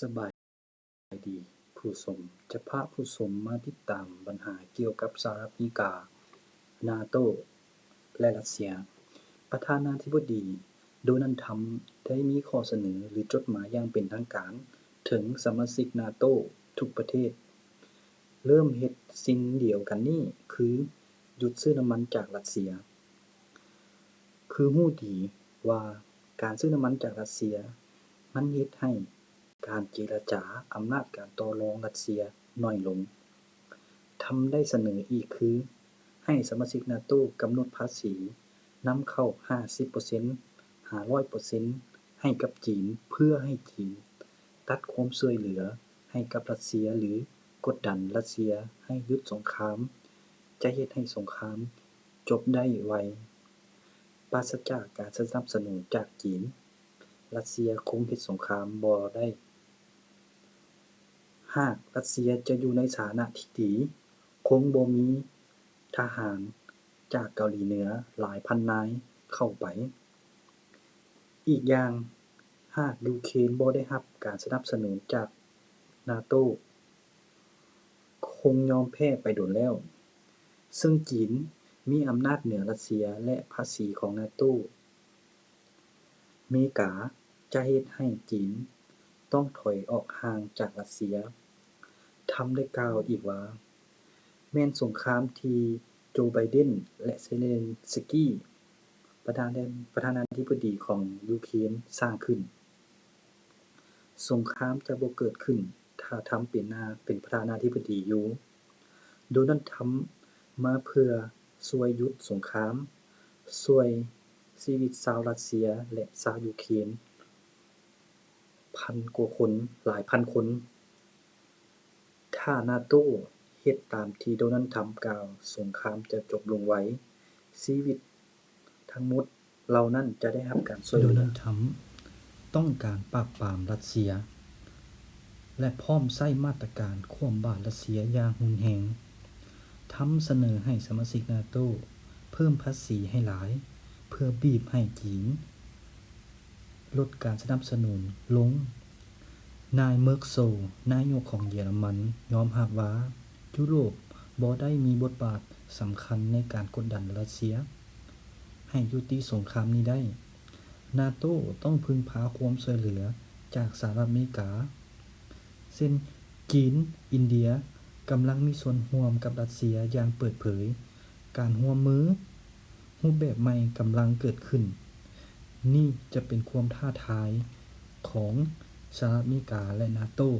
ສະບາຍດີຜູ້ຊົມ. ຈະພາຜູ້ຊົມມາຕິດຕາມບັນຫາກ່ຽວກັບສະຫະລັດອາເມລິກາ, ນາໂຕ ແລະ ຣັດເຊຍ. ປະທານາທິບໍດີ ໂດນັລ ທຣຳ ໄດ້ມີຂໍ້ສະເໜີ ຫຼື ຈົດໝາຍຢ່າງເປັນທາງການເຖິງສະມາຊິກນາໂຕທຸກປະເທດ ເລີ່ມເຮັດສິ່ງດຽວກັນນີ້ ຄື ຢຸດຊື້ນ້ຳມັນຈາກຣັດເຊຍ. ຄືຮູ້ດີວ່າການຊື້ນ້ຳມັນຈາກຣັດເຊຍ ມັນເຮັດໃຫ້ການເຈລະຈາ, ອຳນາດການຕໍ່ລອງຣັດເຊຍໜ້ອຍລົງ. ທຣຳໄດ້ສະເໜີອີກຄື ໃຫ້ສະມາຊິກນາໂຕກຳນົດພາສີນຳເຂົ້າຫ້າສິບເປີເຊັນ ຫາຮ້ອຍເປີເຊັນ ໃຫ້ກັບຈີນ ເພື່ອໃຫ້ຈີນຕັດຄວາມຊ່ວຍເຫຼືອໃຫ້ກັບຣັດເຊຍ ຫຼື ກົດດັນຣັດເຊຍໃຫ້ຢຸດສົງຄາມ ຈະເຮັດໃຫ້ສົງຄາມຈົບໄດ້ໄວ. ປາສະຈາກການສະໜັບສະໜູນຈາກຈີນ, ຣັດເຊຍຄົງເຮັດສົງຄາມບໍ່ໄດ້. ຫາກຣັດເຊຍຈະຢູ່ໃນສະຖານະທີ່ດີ, ຄົງບໍ່ມີທະຫານຈາກເກົາຫຼີເໜືອຫຼາຍພັນນາຍເຂົ້າໄປ. ອີກຢ່າງ, ຫາກຢູເຄຣນບໍ່ໄດ້ຮັບການສະໜັບສະໜູນຈາກນາໂຕ, ຄົງຍອມແພ້ໄປດົນແລ້ວ. ເຊິ່ງຈີນມີອຳນາດເໜືອຣັດເຊຍ ແລະ ພາສີຂອງນາໂຕ, ເມກາຈະເຮັດໃຫ້ຈີນຕ້ອງຖອຍອອກຫ່າງຈາກຣັດເຊຍ. ທຣຳໄດ້ກ່າວອີກວ່າ, ແມ່ນສົງຄາມທີ່ໂຈ ໄບເດັນ ແລະ ເຊເລັນສກີ ປະທານ ປະທານາທິບໍດີຂອງຢູເຄຣນສ້າງຂຶ້ນ. ສົງຄາມຈະບໍ່ເກີດຂຶ້ນຖ້າທຣຳເປັນນາ ເປັນປະທານາທິບໍດີຢູ່. ໂດນັລ ທຣຳ ມາເພື່ອຊ່ວຍຢຸດສົງຄາມ, ຊ່ວຍຊີວິດຊາວຣັດເຊຍ ແລະ ຊາວຢູເຄຣນ ພັນກວ່າຄົນ, ຫຼາຍພັນຄົນ. ຖ້ານາໂຕເຮັດຕາມທີ່ໂດນັລ ທຣຳ ກ່າວ, ສົງຄາມຈະຈົບລົງໄວ. ຊີວິດທັງໝົດເຫຼົ່ານັ້ນຈະໄດ້ຮັບການຊ່ວຍເຫຼືອ. ໂດນັລ ທຣຳ ຕ້ອງການປາບປາມຣັດເຊຍ ແລະ ພ້ອມໃຊ້ມາດຕະການຂວ້ຳບາດຣັດເຊຍຢ່າງຮຸນແຮງ. ທຣຳສະເໜີໃຫ້ສະມາຊິກນາໂຕເພີ່ມພາສີໃຫ້ຫຼາຍ ເພື່ອບີບໃຫ້ຈີນ ລົດການສະໜັບສະໜູນລົງ. ນາຍ ເມີກໂຊ ນາຍົກຂອງເຢຍລະມັນ ຍອມຮັບວ່າ ຢູໂຣບບໍ່ໄດ້ມີບົດບາດສຳຄັນໃນການກົດດັນຣັດເຊຍໃຫ້ຍຸຕິສົງຄາມນີ້ໄດ້. ນາໂຕຕ້ອງເພິ່ງພາຄວາມຊ່ວຍເຫຼືອຈາກສະຫະລັດອາເມລິກາ ເຊັ່ນ ຈີນ, ອິນເດຍ ກຳລັງມີສ່ວນຮ່ວມກັບຣັດເຊຍຢ່າງເປີດເຜີຍ. ການຮ່ວມມື ຮູບແບບໃໝ່ກຳລັງເກີດຂຶ້ນ. ນີ້ຈະເປັນຄວາມທ້າທາຍຂອງສະຫະລັດອາເມລິກາ ແລະ ນາໂຕ